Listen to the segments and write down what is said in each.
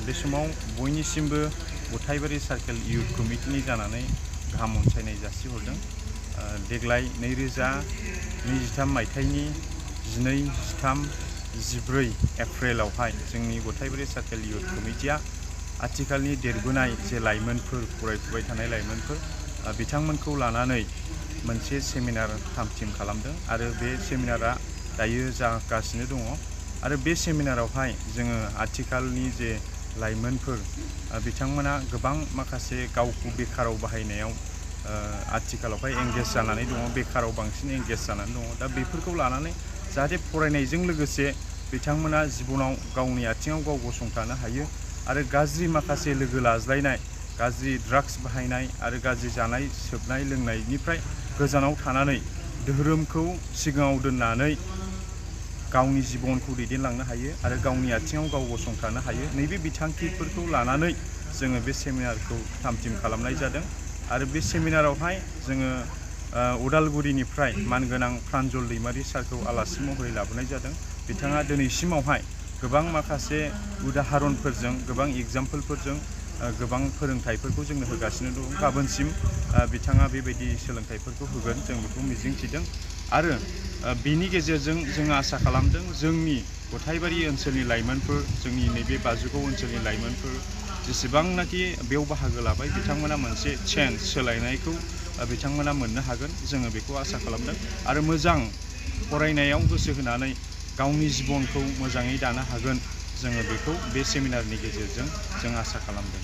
बे समाव बयनिसिमबो गथायबारि circle youth कमिटिनि जानानै गाहाम अनसायनाय जासिहरदों। देग्लाय 2023 मायथाइनि 12-13-14 एप्रिलावहाय जोंनि गथायबारि सार्केल इउथ कमिटिया आथिखालनि देरबोनाय जे लाइमोनफोर फरायफुबाय थानाय लाइमोनफोर बिथांमोनखौ लानानै मोनसे सेमिनार थाम-थिम खालामदों आरो बे सेमिनारा दायो जागासिनो दङ। आरो बे सेमिनारावहाय जोङो आथिखालनि जे लाइमोनफोर बिथांमोना गोबां माखासे गावखौ बेकाराव बाहायनायाव आथिखालावहाय एंगेज जानानै दङ, बेकाराव बांसिन एंगेज जानानै दङ। दा बेफोरखौ लानानै जाहाथे फरायनायजों लोगोसे बिथांमोना जिबनाव गावनि आथिङाव गाव गसंथानो हायो आरो गाज्रि माखासे लोगो लाज्लायनाय, गाज्रि ड्राग्स बाहायनाय आरो गाज्रि जानाय सोबनाय लोंनायनिफ्राय गोजानाव थानानै धोरोमखौ सिगाङाव दोननानै गावनि जिबनखौ दैदेनलांनो हायो आरो गावनि आथिङाव गाव गसंथानो हायो। नैबे बिथांखिफोरखौ लानानै जोङो बे सेमिनारखौ थाम-थिम खालामनाय जादों। आरो बे सेमिनारावहाय जोङो उदालगुरिनिफ्राय मानगोनां प्रान्जल दैमारि सारखौ आलासि महरै लाबोनाय जादों। बिथाङा दिनैसिमावहाय गोबां माखासे उदाहरनफोरजों, गोबां एग्जाम्पलफोरजों गोबां फोरोंथाइफोरखौ जोंनो होगासिनो दं। गाबोनसिम बिथाङा बेबायदि सोलोंथाइफोरखौ होगोन, जों बेखौ मिजिंथिदों। आरो बेनि गेजेरजों जों आसा खालामदों जोंनि गथायबारि ओनसोलनि लाइमोनफोर, जोंनि नैबे बाजुगाव ओनसोलनि लाइमोनफोर जेसेबांनाखि बेयाव बाहागो लाबाय बिथांमोना मोनसे चेन्ज, सोलायनायखौ बिथांमोना मोननो हागोन, जोङो बेखौ आसा खालामदों। आरो मोजां फरायनायाव गोसो होनानै गावनि जिबनखौ मोजाङै दानो हागोन, जोङो बेखौ बे सेमिनारनि गेजेरजों जों आसा खालामदों।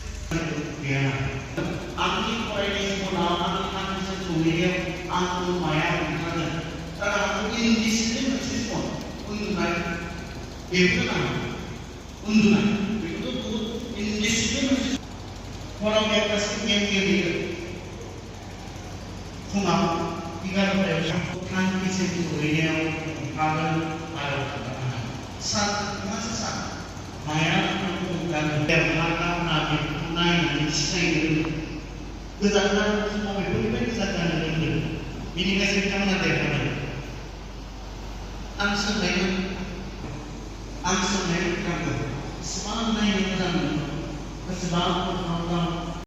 आंनि फरायनाय जिबनाव आंनि थांखिजों सौहैनायाव आंखौ माया हमथागोन? जानो हागौ इनडिसिप्लिन मोनसे जिबन, उन्दुनाय बेबो जानो हागौ। उन्दुनाय बेखौथ' बहुद इनडिसिप्लिन मोनसे हराव 1 गेम गेलेयो, फुङाव 11टायाव थांखिजों सौहैनायाव हमथागोन आरो हमथानो सान नङासो सान माया देरनांगौ नायनानै सिनायनो रोङो। गोजान जानाय समाव बेफोरनिफ्राय गोजान जानो रोङो, बेनिखायनो बिथांमोना देरहादों। आं सोंनायमोन बिथांखौ एसेबां नायनो मोजां मोनो, एसेबां